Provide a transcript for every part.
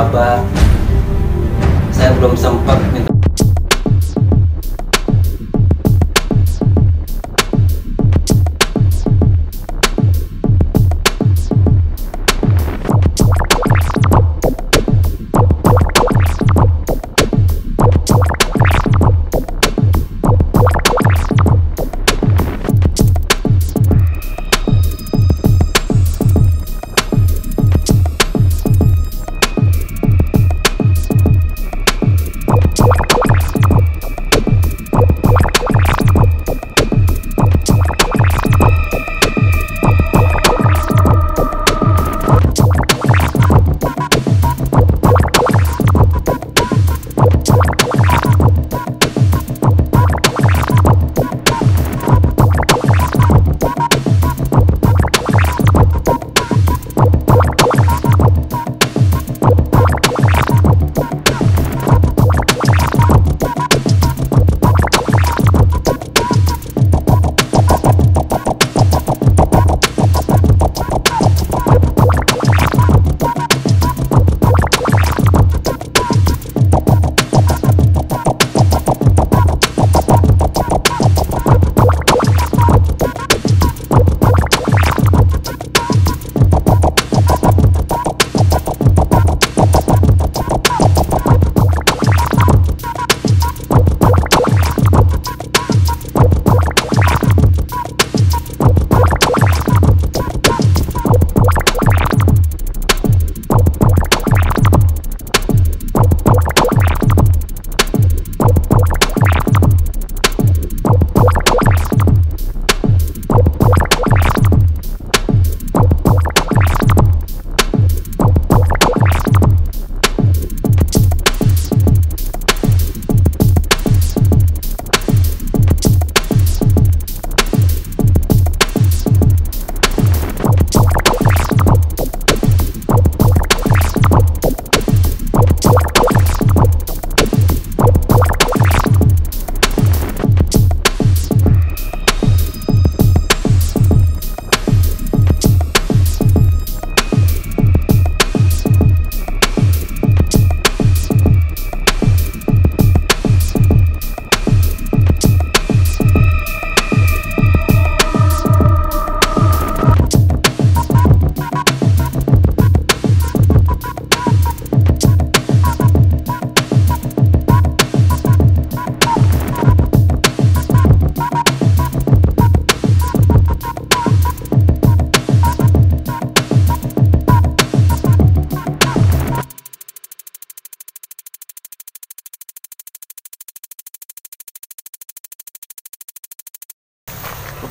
wabah. Saya belum sempat minta.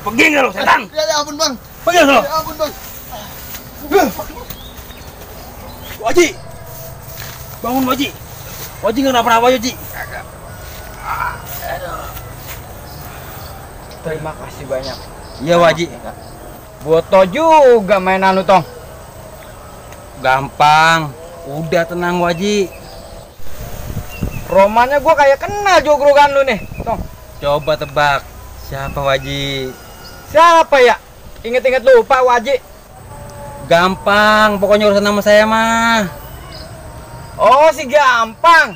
Pergi nggak lo, setan? Ya ampun bang. Pergi lo. Ya ampun bang. Waji, bangun Waji. Waji nggak kenapa-napa Waji. Terima kasih banyak. Iya Waji. Boto juga mainan lu, Tong. Gampang. Udah tenang Waji. Romanya gua kayak kenal jogrogan lu nih, Tong. Coba tebak. Siapa Waji? Siapa ya? Ingat-ingat lupa Waji. Gampang. Pokoknya urusan nama saya mah. Oh, si gampang.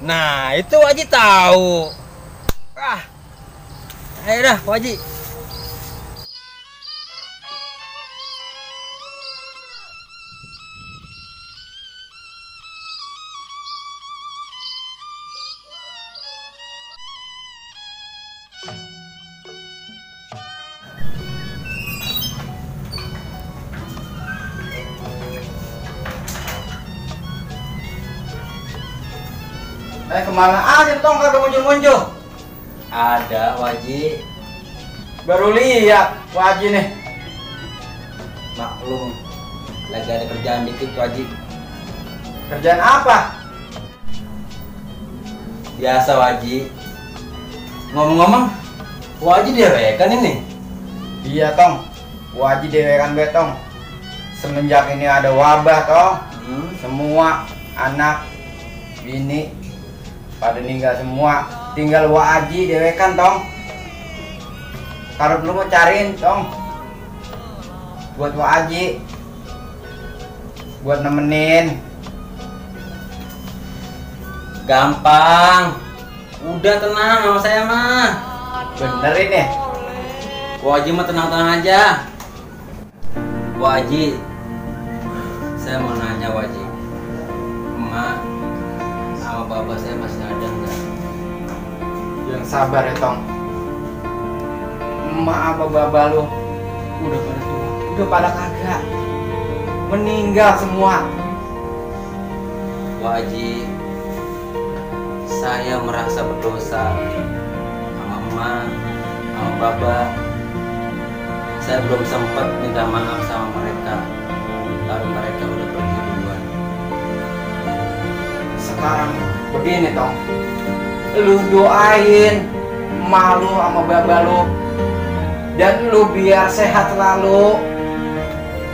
Nah, itu Waji tahu. Ah. Ayo dah, Waji. Kemana aja Tong kagak muncul-muncul? Ada Waji. Baru lihat Waji nih. Maklum, lagi ada kerjaan dikit Waji. Kerjaan apa? Biasa Waji. Ngomong-ngomong, Waji dewekan ini? Iya Tong, Waji dewekan be Tong. Semenjak ini ada wabah Tong, semua anak, bini pada meninggal semua. Tinggal Waji dewekan Tong. Kalau lu mau cariin Tong buat Waji, buat nemenin. Gampang. Udah tenang sama saya mah. Bener ini. Bu Haji mah tenang-tenang aja. Bu Haji, saya mau nanya Bu Haji, emak sama bapak saya masih ada nggak? Yang sabar ya Tong. Emak apa bapak lu udah pada tua, udah pada kagak, meninggal semua. Bu Haji, saya merasa berdosa sama emak, sama bapak. Saya belum sempat minta maaf sama mereka, lalu mereka udah pergi duluan. Sekarang begini Tong, lu doain emak lu sama bapak lu, dan lu biar sehat selalu,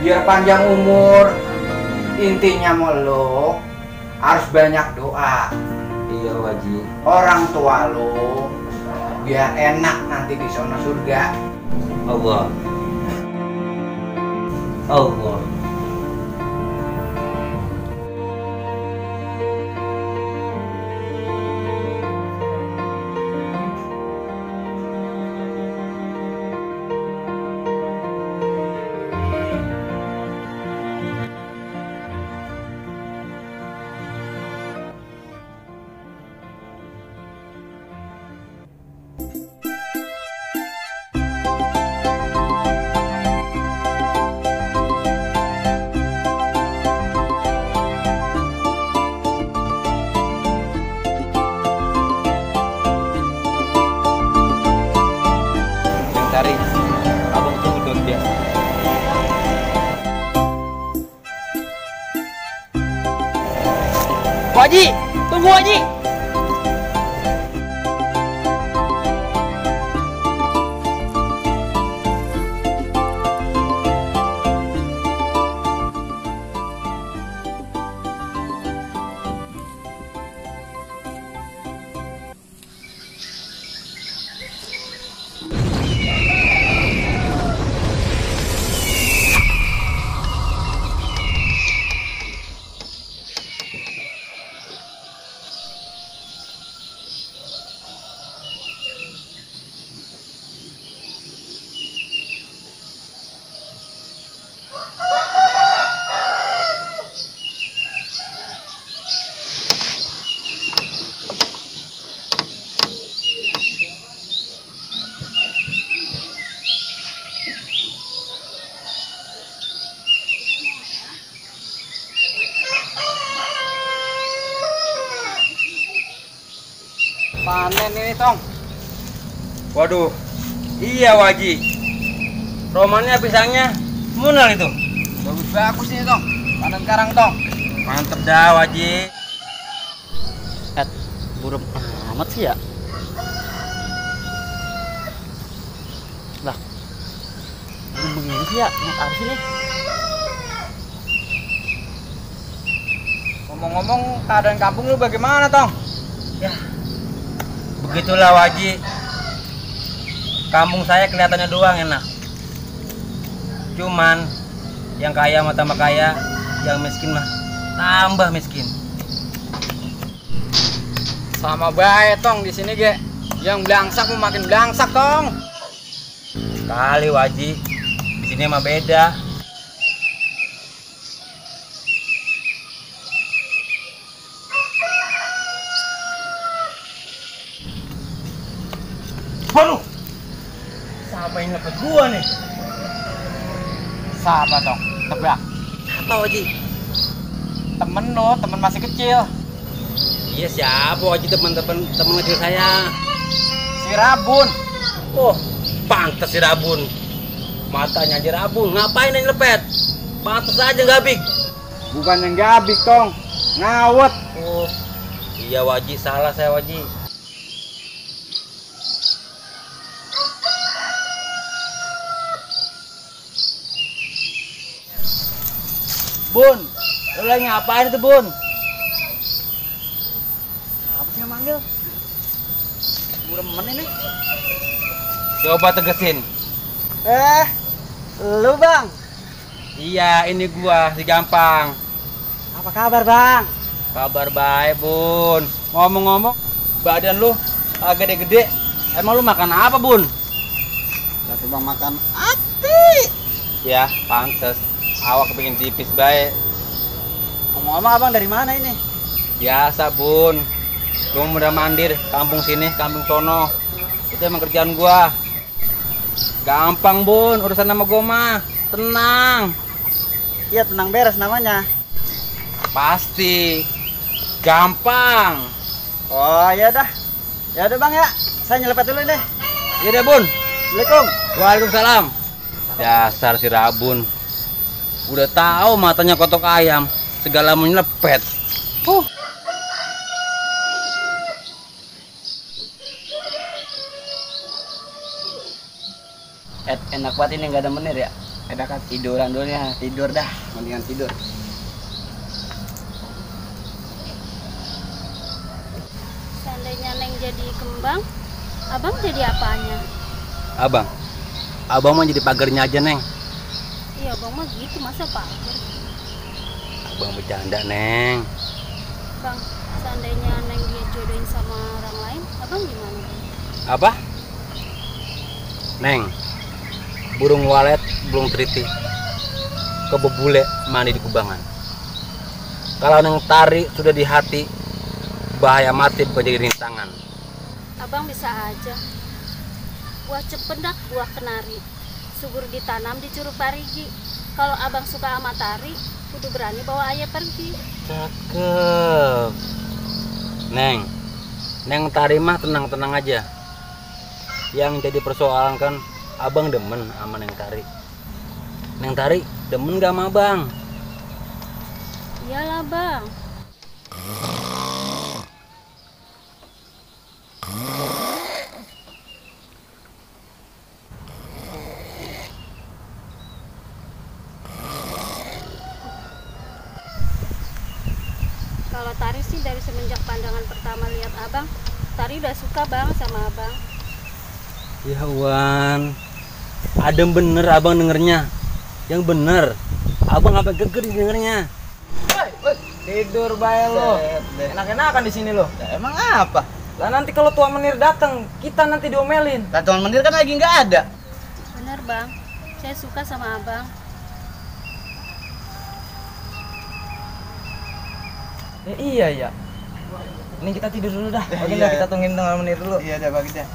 biar panjang umur. Intinya mau lu harus banyak doa. Iya Bu Haji. Orang tua lu biar enak nanti di zona surga. Allah. Allah. Dari abang tuh udah biasa. Bu Haji, tunggu Bu Haji. Panen ini Tong. Waduh, iya Bu Haji. Romannya pisangnya munal itu. Bagus ini Tong, panen karang Tong. Mantep dah Bu Haji. Burem amat sih ya. Lah, burem begini sih ya, apa sih nih? Ngomong-ngomong, keadaan kampung lu bagaimana Tong? Ya, begitulah Bu Haji. Kampung saya kelihatannya doang enak. Cuman yang kaya mah tambah kaya, yang miskin mah tambah miskin. Sama baik Tong di sini ge. Yang belangsak mau makin belangsak Tong. Kali Bu Haji, di sini mah beda. Waduh, siapa yang ngepet gua nih? Siapa Tong? Tebak. Apa Bu Haji? Temen lo, temen masih kecil. Iya siapa Bu Haji, teman-teman kecil saya. Si Rabun. Oh, pantas si Rabun. Matanya aja rabun, ngapain yang lepet? Pantas aja gabik. Bukan yang gabik Tong, ngawet. Oh, iya Bu Haji, salah saya Bu Haji. Bun, lu lagi ngapain itu Bun? Apa sih yang manggil? Buremen ini. Coba tegesin. Lu Bang. Iya, ini gua si Gampang. Apa kabar Bang? Kabar baik, Bun. Ngomong-ngomong, badan lu agak gede-gede. Emang lu makan apa, Bun? Ya cuma makan ati. Ya, pantes. Awak kepingin tipis baik. Ngomong-ngomong abang dari mana ini? Biasa, Bun. Gua udah mandir, kampung sini, kampung sono. Itu emang kerjaan gua. Gampang, Bun, urusan sama gua mah. Tenang. Iya tenang beres namanya. Pasti. Gampang. Oh ya dah. Ya udah bang ya. Saya nyelepet dulu nih. Iya deh, Bun. Assalamualaikum. Waalaikumsalam. Dasar si Rabun. Udah tahu matanya kotok ayam, segala mau nyelepet. Enak banget ini nggak ada menir ya. Enak kan tiduran dulu ya. Tidur dah, mendingan tidur. Seandainya Neng jadi kembang, abang jadi apanya? Abang mau jadi pagarnya aja, Neng. Iya abang mah gitu, masa pagar? Abang bercanda, Neng. Bang, seandainya Neng dia jodohin sama orang lain, abang gimana? Bang? Apa? Neng, burung walet belum triti, kebebule mandi di kubangan. Kalau Neng Tari sudah di hati, bahaya mati bukan jadi rintangan. Abang bisa aja. Buah cempedak, buah kenari, subur ditanam di Curug Parigi. Kalau abang suka sama tari, kudu berani bawa ayah pergi. Cakep. Neng Tari mah tenang-tenang aja. Yang jadi persoalan kan abang demen sama Neng Tari. Neng Tari demen gak sama abang? Iyalah bang. Kalau Tari sih dari semenjak pandangan pertama lihat abang, Tari udah suka bang sama abang. Ya Wan, adem bener abang dengernya. Yang bener, abang apa geger dengernya. Tidur bae lo. Enak-enakan di sini lo. Ya, emang apa? Lah nanti kalau tua menir datang, kita nanti diomelin. Lah tuan menir kan lagi nggak ada. Bener bang, saya suka sama abang. Ya, iya ya. Ini kita tidur dulu dah. Ya, Oke iya, dah ya. kita tungguin dengan menir dulu. Iya dah bagi dah.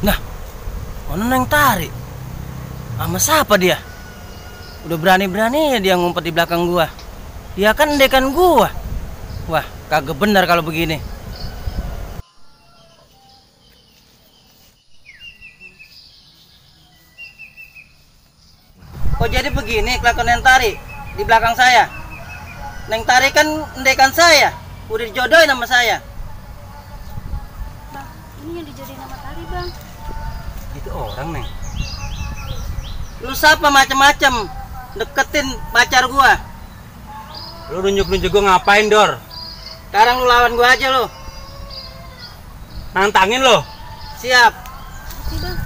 Nah, mana Neng Tari? Sama siapa dia? Udah berani-berani dia ngumpet di belakang gua. Dia kan endekan gua. Wah, kagak benar kalau begini. Oh jadi begini kelakuan Neng Tari di belakang saya. Neng Tari kan endekan saya, udah dijodohin sama saya. Bang, ini yang dijodohin sama Tari bang. Itu orang, Neng. Lu siapa macem-macem deketin pacar gua? Lu nunjuk-nunjuk gua ngapain, Dor? Sekarang lu lawan gua aja lu. Nantangin lu. Siap. Oke bang.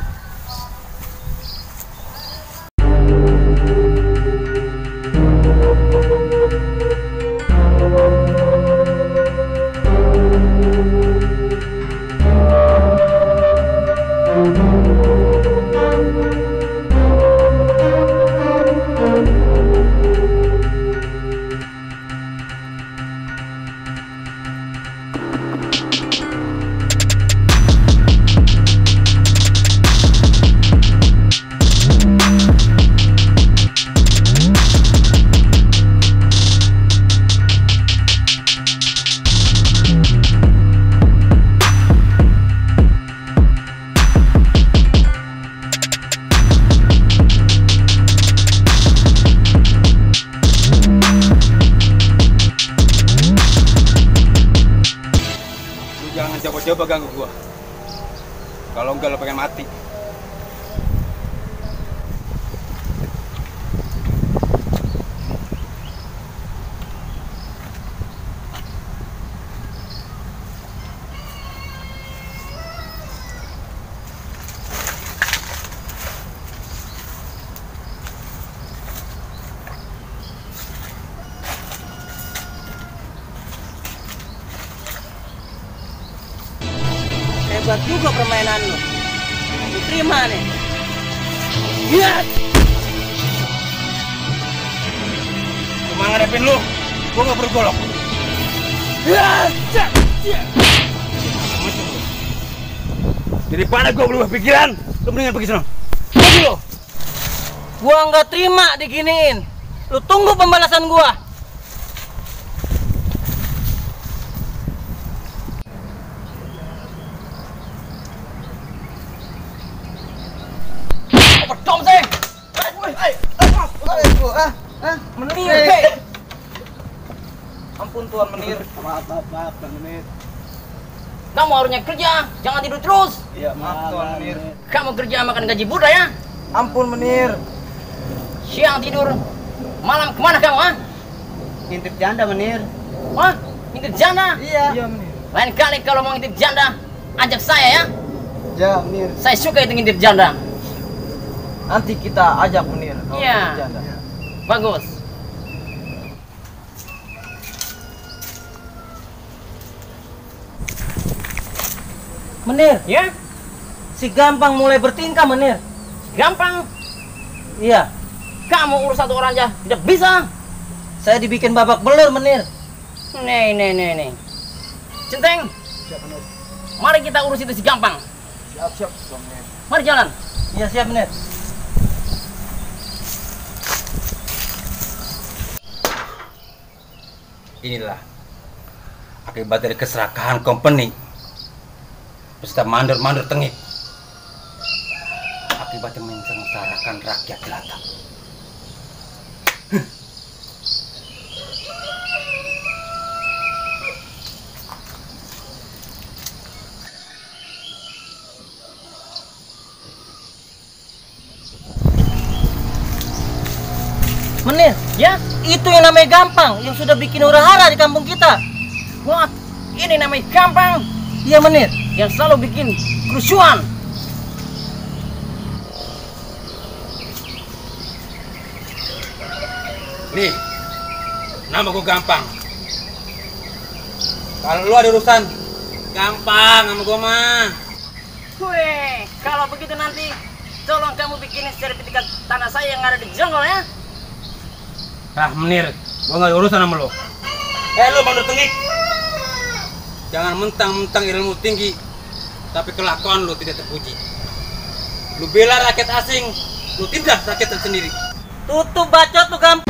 Jangan coba-coba ganggu gua. Kalau enggak lo pengen mati. Hebat juga permainan lu. Lu terima nih. Iya. Cuma ngadepin lu, gua nggak bergolok. Daripada gua berubah pikiran, lu mendingan pergi sana. Pergi lu. Gua nggak terima diginiin. Lu tunggu pembalasan gua. Apa dong sih? Menir, hei. Ampun Tuan Menir. Maaf, Menir. Kamu harusnya kerja, jangan tidur terus. Iya, maaf Tuan Menir. Kamu kerja makan gaji budak ya? Ampun Menir. Siang tidur, malam kemana kamu, ah? Ngintip janda Menir. Hah? Ngintip janda? Iya Menir. Lain kali kalau mau ngintip janda, ajak saya ya. Ya Menir. Saya suka itu ngintip janda. Nanti kita ajak Menir. Iya. Bagus. Menir, Ya? si Gampang mulai bertingkah, Menir. Gampang. Iya, Kamu urus satu orang aja tidak bisa. saya dibikin babak belur, Menir. Nih. Centeng. Mari kita urus itu si Gampang. Siap. Mari jalan. Iya, siap, Menir. Inilah akibat dari keserakahan company. Peserta mandor tengik. Akibatnya mensengsarakan rakyat jelata. Menir, Ya? itu yang namanya Gampang, yang sudah bikin hura-hara di kampung kita. What? Ini namanya Gampang Iya, Menir. yang selalu bikin kerusuhan. Nih, nama gua Gampang. Kalau lu ada urusan, gampang sama gua mah. Weh, kalau begitu nanti tolong kamu bikinin sertifikat tanah saya yang ada di Jonggol ya. Ah, Menir, gua nggak ada urusan sama lu. Lu mandor tengik. Jangan mentang-mentang ilmu tinggi, tapi kelakuan lu tidak terpuji. Lu bela rakyat asing, lu tindas rakyat sendiri. Tutup bacot tuh Gampang.